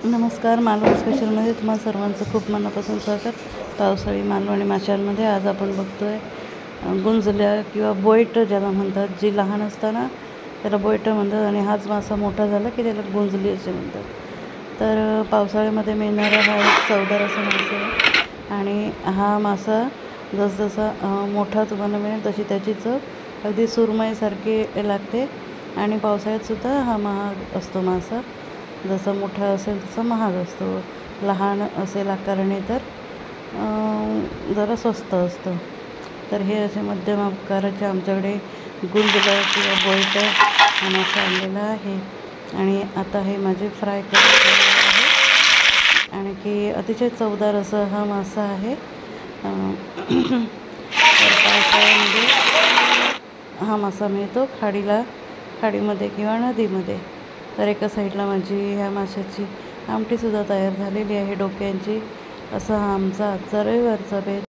नमस्कार, मालवण स्पेशलमध्ये तुम्हा सर्वांचं खूप मनापासून स्वागत. पावसाळी मालवणी माशांमध्ये आज आपण बघतोय गुंजल्या किंवा बोयटं ज्याला म्हणतात, जी लहान असताना त्याला बोयटं म्हणतात आणि हाच मासा मोठा झाला की त्याला गुंजली असे म्हणतात. तर पावसाळ्यामध्ये मिळणारा हा एक चवदार असा मासा आहे आणि हा मासा जसजसा मोठा तुम्हाला मिळेल तशी त्याची चव अगदी सुरमईसारखी लागते आणि पावसाळ्यातसुद्धा हा महाग असतो मासा. जसं मोठा असेल तसं महाग असतो, लहान असेल आकाराने तर जरा स्वस्त असतं. तर हे असे मध्यम आकाराचे आमच्याकडे गुंजलं किंवा बोयटं हा मासा आणलेला आहे आणि आता हे माझे फ्राय करत आहे. आणखी अतिशय चवदार असा हा मासा आहे. तर पावसाळ्यामध्ये हा मासा मिळतो खाडीमध्ये किंवा नदीमध्ये. तर एका साईडला माझी ह्या माशाची आमटीसुद्धा तयार झालेली आहे डोक्यांची. असा हा आमचा आजचा रविवारचा बेत.